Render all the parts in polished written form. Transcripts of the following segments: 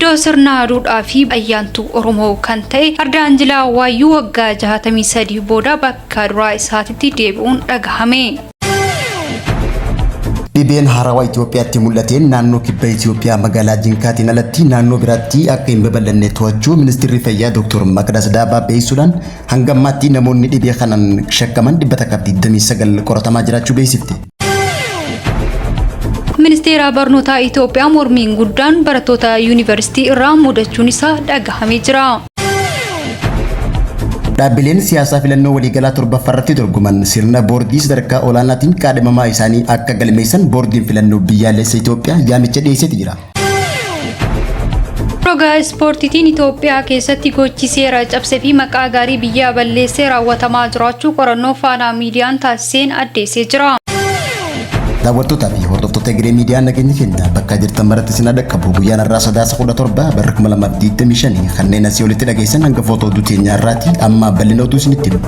Iddoo sirna duudhaa fi ayyaantuu Oromoo kan ta'e Ardaan Jilaa Waayyuu waggaa 63 booda bakka duraa isaatitti deebi'uun dhagahame. Dhibeen haarawaa Itoophiyaatti mul'ateen naannoo kibba Itoophiyaa magaalaa Jinkaatiin alatti naannoo biraatti akka hin babal'anne to'achuu ministeerri fayyaa Dr. Maqdas Daabaa beeksisuudhaan hanga ammaatti namoonni dhibee kanaan shakkaman 129 qoratamaa jiraachuu beeksifte. Ministeera barnootaa Itoophiyaa mormiin guddaan barattoota yuunivarsiitii irraa mudachuun isaa dhagahamee jira. Dhaabbileen siyaasaa filannoo waliigalaa torbaffaarratti dorgoman sirna boordii sadarkaa olaanaatiin kaadhimamaa isaanii akka galmeessan boordiin filannoo biyyaalessa Itoophiyaa yaamicha dhiyeesseeti jira. Roga ispoortiitiin Itoophiyaa keessatti gochi seera cabsee fi maqaa gaarii biyyaa balleessee raawwatamaa jiraachuu qorannoo Faanaa Miidiyaan taasiseen addeessee jira. Daawwattootaa fi hordoftoota Egeree Miidiyaa, nageenya keenya bakka jirtan maratti isin dhaqqabu. Guyyaan har'aa Sadaasa 17 bara 2025. Kanneen asii olitti dhageessan hangafoota oduu teenyaa irraati. Amma bal'ina oduu isinitti himu.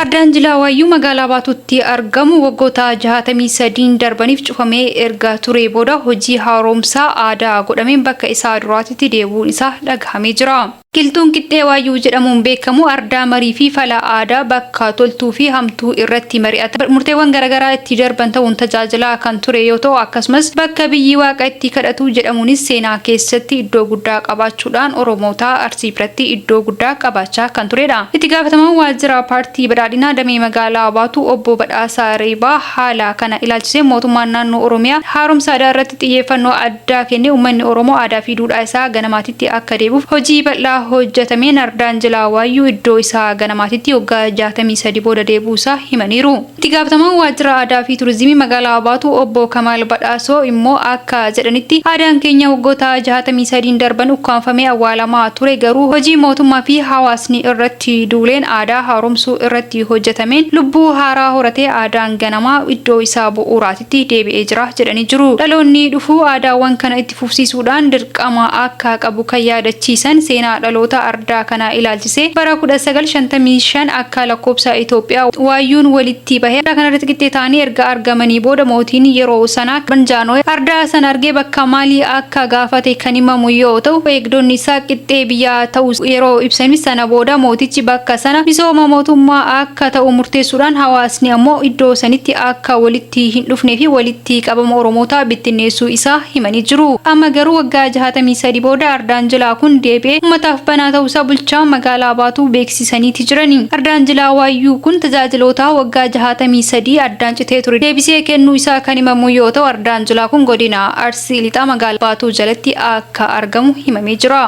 Ardaan Jilaa Waayyuu magaalaa Baatuutti argamu waggoota 63 darbaniif cufamee erga ture booda hojii haaromsaa aadaa godhameen bakka isaa duraatitti deebi'uun isaa dhagahamee jira. Qilxuun Qixxee Waayyuu jedhamuun beekamu ardaa marii fi fala aadaa bakka toltuu fi hamtuu irratti mari'atan, murteewwan garaagaraa itti darban ta'uun tajaajilaa kan ture yoo ta'u, akkasumas bakka biyyi waaqa itti kadhatu jedhamuunis seenaa keessatti iddoo guddaa qabaachuudhaan Oromoota Arsii biratti iddoo guddaa qabaachaa kan turedha. Itti gaafatamaan waajjira paartii badhaadhinaa damee magaalaa Baatuu obbo Badhaasaa Reebaa haala kana ilaalchisee, mootummaan naannoo Oromiyaa haaromsa aadaa irratti xiyyeeffannoo addaa kennee uummanni Oromoo aadaa fi duudhaa isaa ganamaatitti akka deebi'uuf hojii bal'aa hojjetameen ardaan Jilaa Waayyuu iddoo isaa ganamaatitti waggaa 63 booda deebi'uu isaa himaniiru. Itti gaafatamaan waajjira aadaa fi turizimii magaalaa Baatuu obbo Kamaal Badhaasoo immoo akka jedhanitti, aadaan keenya waggoota 63 darban ukkaamfamee awwaalamaa ture garuu hojii mootummaa fi hawaasni irratti duuleen aadaa haaromsuu irratti hojjetameen lubbuu haaraa horatee aadaan ganamaa iddoo isaa bu'uuraatitti deebi'ee jira jedhanii jiru. Dhaloonni dhufu aadaawwan kana itti fufsiisuudhaan dirqama akka qabu kan yaadachiisan, seenaa dhaloota ardaa kana ilaalchisee bara 1955 akka lakkoofsa Itoophiyaa Waayyuun walitti bahee ardaa kanarratti qixxee ta'anii erga argamanii booda, mootiin yeroo sanaa Banjaanooy ardaa sana argee bakka maalii akka gaafate kan himamu yoo ta'u, eegdonni isaa qixxee biyyaa ta'uu yeroo ibsanis, sana booda mootichi bakka sana misooma mootummaa akka ta'u murteessuudhaan hawaasni ammoo iddoo sanitti akka walitti hin dhufnee fi walitti qabama Oromootaa bittinneessuu isaa himanii jiru. Amma garuu waggaa 63 booda ardaan jilaa kun deebi'ee uummataaf banaa ta'uusaa bulchaa magaalaa Baatuu beeksisaniiti jirani. Ardaan Jilaa Waayyuu kun tajaajiloota waggaa 63 addaan citee ture deebisee kennuu isaa kan himamu yoo ta'u, ardaan jilaa kun godina Arsii Lixaa magaalaa Baatuu jalatti akka argamu himamee jira.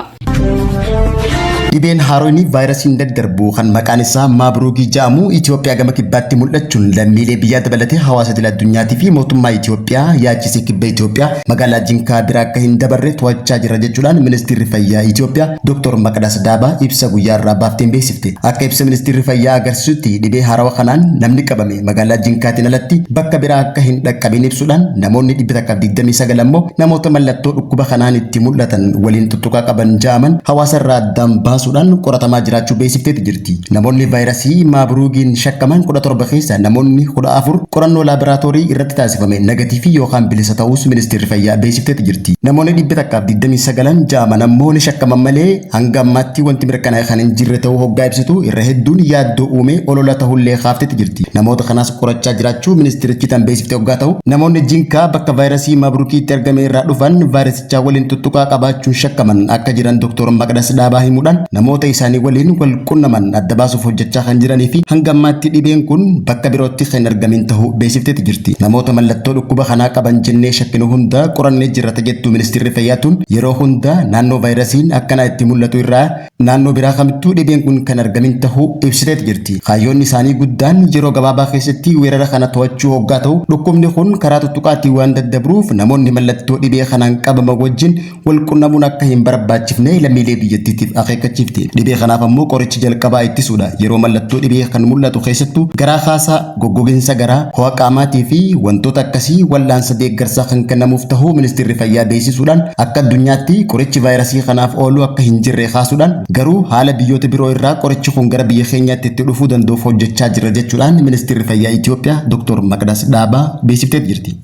Dhibeen haarooyni vaayirasiin daddarbu kan maqaan isaa Maabruugii jedhamu Itoophiyaa gama kibbaatti mul'achuun lammiilee biyyaa dabalatee hawaasa idil addunyaatii fi mootummaa Itoophiyaa yaachisee kibba Itoophiyaa magaalaa Jinkaa bira akka hin dabarre to'achaa jira jechuudhaan ministeerri fayyaa Itoophiyaa Dr. Maqdas Daabaa ibsa guyyaa irraa baafteen beeksifte. Akka ibsa ministeerri fayyaa agarsiisutti, dhibee haarawa kanaan namni qabame magaalaa Jinkaatiin alatti bakka biraa akka hin dhaqqabin ibsuudhaan, namoonni 129 ammoo namoota mallattoo dhukkuba kanaan itti mul'atan waliin tuttuqaa qaban ja'aman hawaasa irraa addaan baasuudhaan qoratamaa jiraachuu beeksifteeti jirti. Namoonni vaayirasii Maabruugiin shakkaman 17 keessaa namoonni 14 qorannoo laaboraatoorii irratti taasifame negatiivii yookaan bilisa ta'uus ministeerri fayyaa beeksifteeti jirti. Namoonni 129 ja'aman ammoo ni shakkaman malee hanga ammaatti wanti mirkanaa'e kan hin jirre ta'uu hoggaa ibsitu, irra hedduun yaaddoo uumee olola ta'ullee kaafteeti jirti. Namoota kanaas qorachaa jiraachuu ministeerichi tan beeksifte hoggaa ta'u, namoonni Jinkaa bakka vaayirasii Maabruukiitti argame irraa dhufan vaayirasichaa waliin tuttuqaa qabaachuun shakkaman akka jiran Dr. Maqdas Dhaabaa himuudhaan, namoota isaanii waliin wal qunnaman adda baasuuf hojjechaa kan jiranii fi hanga ammaatti dhibeen kun bakka birootti kan argamin ta'uu beeksifteeti jirti. Namoota mallattoo dhukkuba kanaa qaban jennee shakkinu hunda qorannee jirra jettu ministeerri fayyaa tun, yeroo hunda naannoo vaayirasiin akkanaa itti mul'atu irraa naannoo biraa kamittuu dhibeen kun kan argamin ta'uu ibsiteeti jirti. Kaayyoon isaanii guddaan yeroo gabaabaa keessatti weerara kana to'achuu hoggaa ta'u, dhukkubni kun karaa tuttuqaatiin waan daddabruuf namoonni mallattoo dhibee kanaan qabaman wajjin wal qunnamuun akka hin barbaachifne lammiilee biyyattiitiif akeekkachiifti. Dhibee kanaaf ammoo qorichi jalqabaa ittisuudha. Yeroo mallattoo dhibee kan mul'atu, keessattuu garaa kaasaa, goggoginsa garaa, ho'a qaamaatii fi wantoota akkasii, wal'aansa deeggarsaa kan kennamuuf ta'uu ministeerri fayyaa beeksisuudhaan, akka addunyaatti qorichi vaayirasii kanaaf oolu akka hin jirre kaasuudhaan, garuu haala biyyoota biroo irraa qorichi kun gara biyya keenyaatti itti dhufuu danda'uuf hojjechaa jirra jechuudhaan ministeerri fayyaa Itoophiyaa Dr. Maqdas Dhaabaa beeksifteet jirti.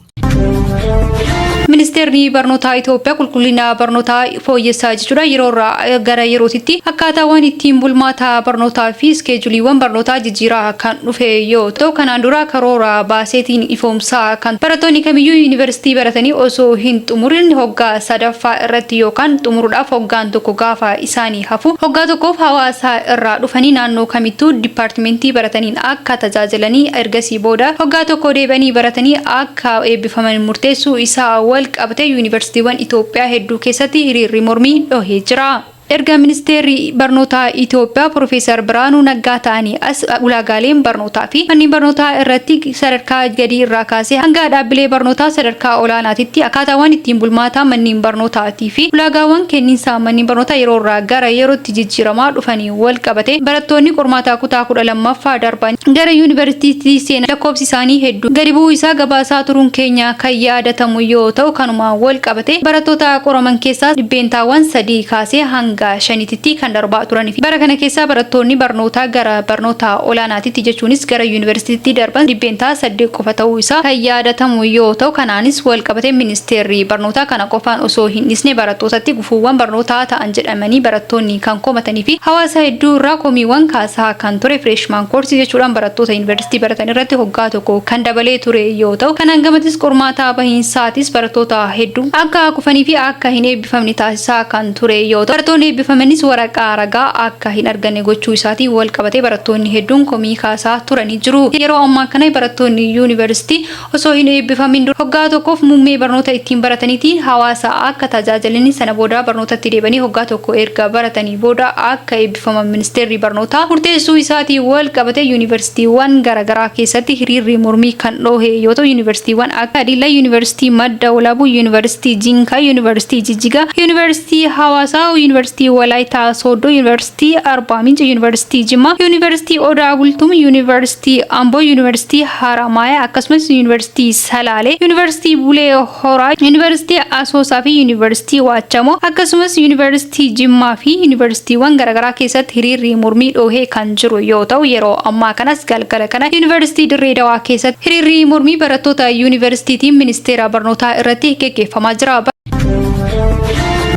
Ministeerri Ministeerri barnootaa Itoophiyaa qulqullina barnootaa fooyyessaa jechuudha yeroo irraa gara yerootitti akkaataawwan ittiin bulmaata barnootaa fi iskeejuliiwwan barnootaa jijjiiraa kan dhufe yoo ta'u, kanaan dura karoora baaseetiin ifoomsaa kan barattoonni kamiyyuu yuunivarsiitii baratanii osoo hin xumurin hoggaa sadaffaa irratti yookaan xumuruudhaaf hoggaan tokko gaafa isaanii hafu hoggaa tokkoof hawaasa irraa dhufanii naannoo kamittuu dipaartimentii barataniin akka tajaajilanii ergasii booda hoggaa tokko deebi'anii baratanii akka eebbifaman murteessuu isaa wal qabate yuunivarsiitiiwwan Itoophiyaa hedduu keessatti hiriirri mormii dhohee jira. Erga ministeerri barnootaa Itoophiyaa Profeesar Birhaanuu Naggaa ta'anii as ulaagaaleen barnootaa fi manneen barnootaa irratti sadarkaa gadii irraa kaasee hanga dhaabbilee barnootaa sadarkaa olaanaatitti akkaataawwan ittiin bulmaataa manneen barnootaatii fi ulaagaawwan kenniinsa manneen barnootaa yeroo irraa gara yerootti jijjiiramaa dhufanii wal qabate barattoonni qormaataa kutaa 12ffaa darban gara yuunivarsiitii seenan lakkoofsi isaanii hedduu gadi bu'uu isaa gabaasaa turuun keenya kan yaadatamu yoo ta'u, kanuma wal qabate barattoota qoraman keessaa dhibbeentaawwan 3 kaasee hanga 5tti kan darbaa turanii fi bara kana keessaa barattoonni barnootaa gara barnoota olaanaatitti jechuunis gara yuunivarsiitiitti darban 8% qofa ta'uu isaa kan yaadatamu yoo ta'u, kanaanis wal qabate ministeerri barnootaa kana qofaan osoo hin dhisne barattootatti gufuuwwan barnootaa ta'an jedhamanii barattoonni kan komatanii fi hawaasa hedduu irraa komiiwwan kaasaa kan ture freshman course jechuudhaan barattoota yuunivarsiitii baratan irratti hoggaa tokko kan dabalee ture yoo ta'u, kanaan gamatis qormaataa bahiinsaatis barattoota hedduu akka kufanii fi akka hin eebbifamne taasisaa kan ture yoo ta'u, barattoonni eebbifamanis waraqaa ragaa akka hin arganne gochuu isaatiin wal qabatee barattoonni hedduun komii kaasaa turanii jiru. Yeroo ammaa kana barattoonni yuunivarsiitii osoo hin eebbifamin dura hoggaa tokkoof muummee barnoota ittiin barataniitiin hawaasa akka tajaajilanii sana booda barnootatti deebi'anii hoggaa tokko erga baratanii booda akka eebbifaman ministeerri barnootaa murteessuu isaatiin wal qabatee yuunivarsiitiiwwan garaagaraa keessatti hiriirri mormii kan dhoohe yoo ta'u, yuunivarsiitiiwwan akka Dillaa, Yuunivarsiitii Madda Walaabuu, Yuunivarsiitii Jinkaa, Yuunivarsiitii Jijjigaa, Yuunivarsiitii Hawaasaa, Yuunivarsiitii Walaayitaa Sooddoo, Yuunivarsiitii Arbaa Minci, Yuunivarsiitii Jimmaa, Yuunivarsiitii Odaa Bultum, Yuunivarsiitii Amboo, Yuunivarsiitii Haramaayaa akkasumas Yuunivarsiitii Salaalee, Yuunivarsiitii Bulee Horaa, Yuunivarsiitii Asoosaa fi Yuunivarsiitii Waachamoo akkasumas Yuunivarsiitii Jimmaa fi Yuunivarsiitiiwwan garaagaraa keessatti hiriirri mormii dhoohee kan jiru yoo ta'u, yeroo ammaa kanas galgala kana Yuunivarsiitii Dirree Dawaa keessatti hiriirri mormii barattoota yuunivarsiitiitiin ministeera barnootaa irratti geggeeffamaa jira.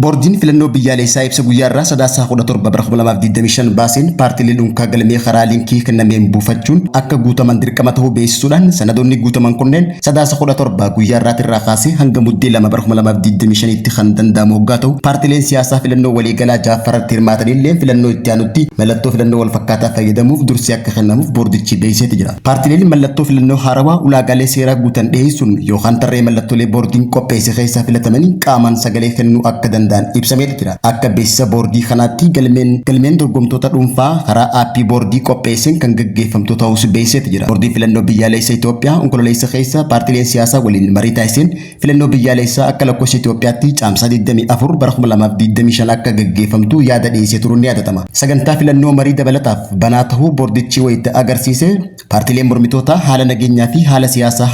Boordiin filannoo biyyaalessaa ibsa guyyaa irraa Sadaasaa 17 bara 2025 baaseen paartiileen unkaa galmee karaa liinkii kennameen buufachuun akka guutaman dirqama ta'uu beeksisuudhaan, sanadoonni guutaman kunneen Sadaasa 17 guyyaa irraatirraa kaasee hanga Muddee 2 bara 2025tti kan danda'amu hoggaa ta'u, paartiileen siyaasaa filannoo waliigalaa ja'affaarratti hirmaatanillee filannoo itti aanutti mallattoo filannoo walfakkaataa fayyadamuuf dursi akka kennamuuf boordichi beeksiseeti jira. Paartiileen mallattoo filannoo haarawaa ulaagaalee seeraa guutan dhiyeessuun yookaan tarree mallattoolee boordiin qopheesse keessaa filatamanii qaamaan sagalee kennuu akka danda'an ibsameeti jira. Akka beeksisa boordii kanaatti galmeen dorgomtoota dhuunfaa karaa aappii boordii qopheesseen kan gaggeeffamtu ta'uus beeksiseeti jira. Boordiin filannoo biyyaalessa Itoophiyaa Onkololeessa keessa paartiileen siyaasaa waliin marii taasiseen filannoo biyyaalessaa akka lakkoofsa Itoophiyaatti Caamsaa 24 bara 2025 akka gaggeeffamtu yaada dhiyeessee turuun ni yaadatama. Sagantaa filannoo marii dabalataaf banaa ta'uu boordichi wayita agarsiise, paartiileen mormitootaa haala nageenyaa fi haala siyaasaa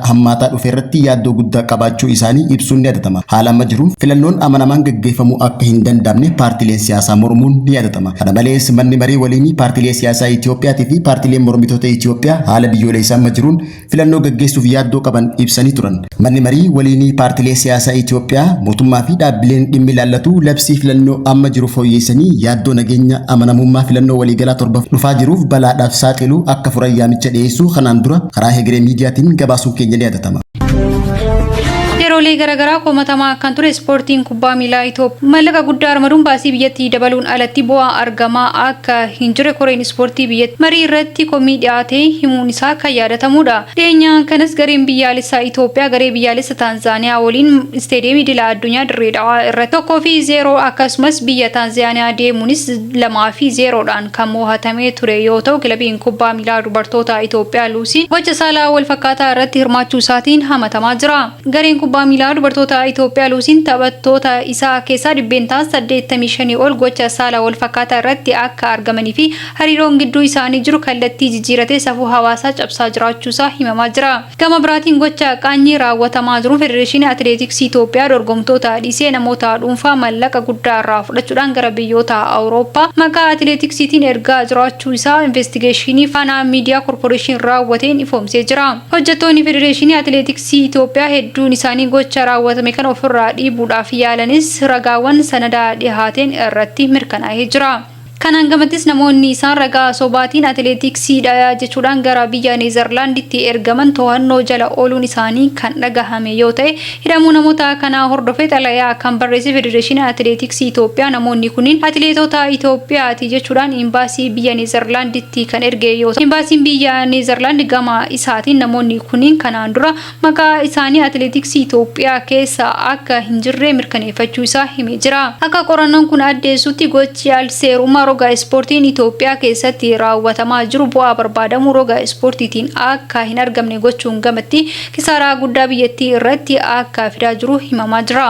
hammaataa dhufe irratti yaaddoo guddaa qabaachuu isaanii ibsuun ni yaadatama. Haala amma jiruun filannoon amanamaan gaggeeffamuu akka hin danda'amne paartiileen siyaasaa mormuun ni yaadatama. Kana malees manni marii waliinii paartiilee siyaasaa Itoophiyaatii fi paartiileen mormitoota Itoophiyaa haala biyyoolessaa amma jiruun filannoo gaggeessuuf yaaddoo qaban ibsanii turan. Manni marii waliinii paartiilee siyaasaa Itoophiyaa mootummaa fi dhaabbileen dhimmi ilaallatu labsii filannoo amma jiru fooyyeessanii yaaddoo nageenya amanamummaa filannoo waliigalaa torba dhufaa jiruuf balaadhaaf saaxilu akka furan yaamicha dhiyeessuu kanaan dura karaa Hegeree Miidiyaatiin gabaasuun keenya ni yaadatama. Yeroolee garaagaraa komatamaa kan ture ispoortiin kubbaa miilaa Itoophiyaa maallaqa guddaa ramaduun baasii biyyattii dabaluun alatti bu'aa argamaa akka hin jirre koreen ispoortii biyyattii marii irratti komii dhiyaate himuun isaa kan yaadatamudha. Dhiyeenyaan kanas gareen biyyaalessaa Itoophiyaa garee biyyaalessa Taanzaaniyaa waliin isteediyeemii idila addunyaa Dirree Dhawaa irratti 1 fi 0 akkasumas biyya Taanzaaniyaa deemuunis 2 fi 0dhaan kan mo'atamee ture yoo ta'u, kilabiin kubbaa miilaa dubartoota Itoophiyaa Luusiin gocha saalaa wal fakkaataa irratti hirmaachuu isaatiin hamatamaa jira. Gareen kubbaa miilaa dubartoota Itoophiyaa Luusiin taphattoota isaa keessaa 85% ol gocha saala wal fakkaataa irratti akka argamanii fi hariiroon gidduu isaanii jiru kallattii jijjiiratee safuu hawaasaa cabsaa jiraachuusaa himamaa jira. Gama biraatiin gocha qaanyii raawwatamaa jiruun Federeeshinii Atileetiksii Itoophiyaa dorgomtoota dhiisee namoota dhuunfaa mallaqa guddaa irraa fudhachuudhaan gara biyyoota Awurooppaa maqaa atileetiksiitiin ergaa jiraachuu isaa investigeeshinii Faanaa Miidiyaa Korporeeshin raawwateen ifoomsee jira. Hojjettoonni Federeeshinii Atileetiksii Itoophiyaa hedduun isaanii gocha raawwatame kana ofirraa dhiibuudhaaf yaalanis ragaawwan sanadaa dhihaateen irratti mirkanaa'ee jira. Kanaan gamattis namoonni isaan ragaa sobaatiin atileetiksiidha jechuudhaan gara biyya Neezerlaanditti ergaman to'annoo jala ooluun isaanii kan dhagahame yoo ta'e, hidhamuu namoota kanaa hordofee xalayaa kan barreesse Federeeshinii Atileetiksii Itoophiyaa namoonni kunniin atileetota Itoophiyaati jechuudhaan imbaasii biyya Neezerlaanditti kan erge yoo ta'u, imbaasiin biyya Neezerlaand gama isaatiin namoonni kunniin kanaan dura maqaa isaanii atileetiksii Itoophiyaa keessa akka hin jirre mirkaneeffachuu isaa himee jira. Akka qorannoon kun addeessutti gochi al-seerummaa roga ispoortiin Itoophiyaa keessatti raawwatamaa jiru bu'aa barbaadamu roga ispoortiitiin akka hin argamne gochuun gamatti kisaaraa guddaa biyyattii irratti akka fidaa jiru himamaa jira.